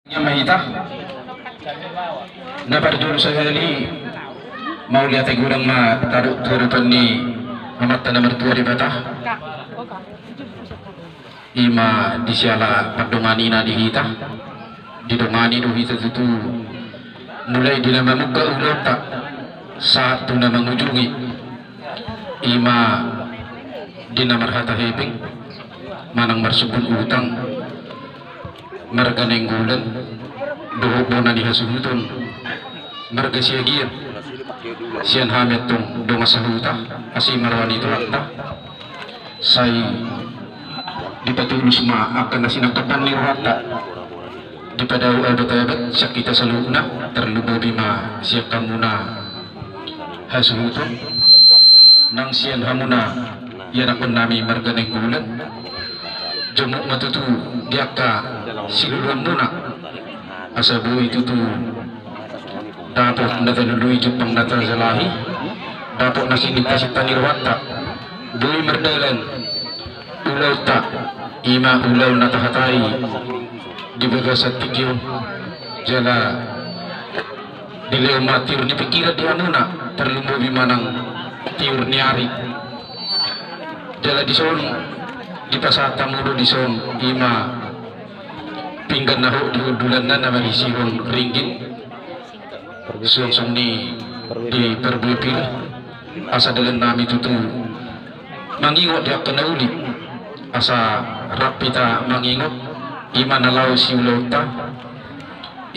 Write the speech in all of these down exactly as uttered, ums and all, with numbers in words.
Ia ma hita. Na parjolo sahali mauliate godang ma tadok tu adopan ni Amanta na martua Debata. Ima di siala pandonganina di hita. Didongani do hita tutu mulai di na mamungka ulaonta sahat tu na mangujungi. Ima di na marhata hepeng manang marsubun utang, marga Nainggolan dohot bona ni hasuhuton, marga Siagian. Sian hami antong dongan sahuta, asi ma roha ni Tuhanta. Sai dipatulus ma angka na sinangkapan ni rohanta, dipadao abat-abat sian hita saluhutna, tarlumobi ma sian hamuna hasuhuton nang sian hamuna ianakhonnami marga Nainggolan. Jomuk ma tutu di angka siluluanmuna, asa boi tutu dapot na talului jumpang na tajalahi, dapot na sininta-sinta ni rohanta, boi mardalan ulaonta, ima ulaon na tahatai di bagasan tingki on. Jala dilehon ma tiur ni pingkiran di hamuna, tarlumobi manang tiur ni ari. Jala dison dipasahat hamu do dison ima pinggan na hot di hundulanna na marisihon ringgit. Suang songon i di parbue pir, asa dalannami tutu mangingot di angka na uli, asa rap hita mangingot ima na laho siulaonta.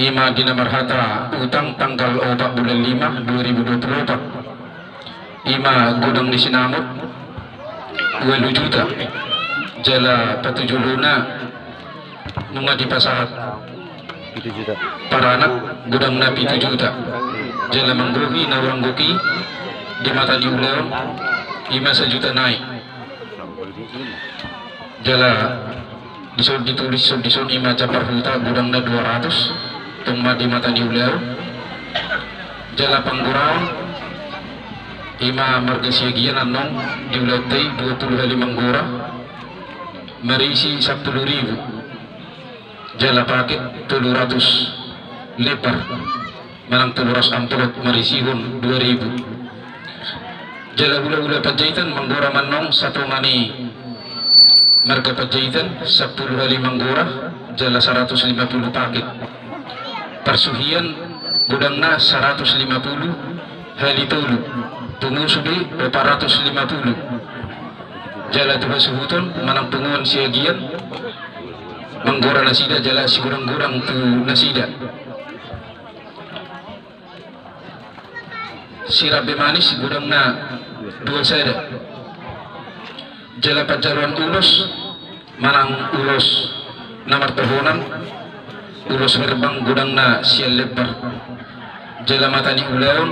Ima di na marhata utang tanggal opat bulan lima dua ribu dua puluh opat. Ima godang ni sinamot ualu juta. Jala patujolona nunga dipasahat paranak godangna pitu juta. Jala manggohi na ro anggo i di mata ni ulaon ima sajuta nai. Jala dison ditulis dison ima jambar huta godangna dua ratus, tong ma di mata ni ulaon. Jala panggoraon ima marga Siagian annon di ulaonta i dua puluh hali manggora, marisi sampulu ribu. Jala paket tolu ratus lembar manang tolu ratus amplop marisihon dua ribu. Jala hula-hula Panjaitan manggora ma annon satonga ni marga Panjaitan sampulu hali manggora jala saratus lima pulu paket. Parsuhian godangna saratus lima pulu hali tolu, pungu sude opat ratus lima pulu. Jala tu hasuhuton manang punguan Siagian manggora nasida jala sigorang-gorang tu nasida. Sirambe manis godangna dua sada. Jala panjaroan ulos manang ulos na martohonan, ulos herbang godangna sia lembar. Jala mata ni ulaon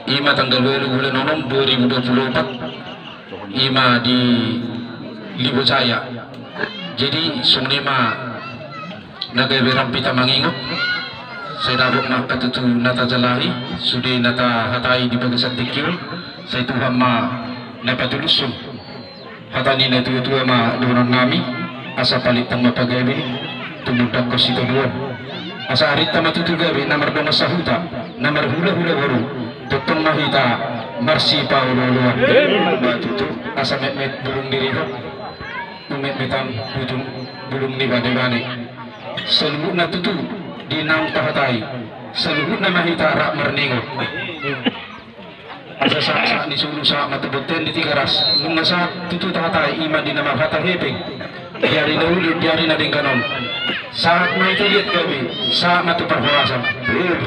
ima tanggal ualu bulan onom dua ribu dua puluh opat. Ima di Libojaya. Jadi songon i ma na gabe rap hita mangingot. Sai dapot ma angka tutu na tajalahi, sude na tahatai di bagasan tingki on. Sai Tuhan ma na patulushon hata ni na tua-tua ma dohononnami, asa palintang ma pagabe, tumundalhon sitadoan. Asa arinta ma tutu gabe na mardongan sahuta, na marhula-hula boru, tongtong ma hita marsipaolo-oloan. Ima tutu, asa metmet bulung ni rihot, umetmetan bujung bulung ni bane-bane. Saluhutna tutu di naung tahatai, saluhutna ma hita rap marningot. Asa sahat-sahat ni solu sahat ma tu bontean di Tigaras, nunga sahat tutu tahatai ima di na marhata hepeng. Di ari na uli, di ari na denggan on. Sahat ma hita liat gabe, sahat ma tu parhorasan.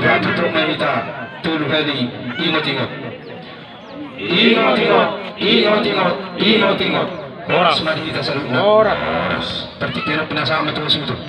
Rap tongtong ma hita tolu hali ingot-ingot. Ingot-ingot, ingot-ingot, ingot-ingot. Horas ma di hita saluhutna. Horas. Partingkian on pinasahat ma tu hasuhuton.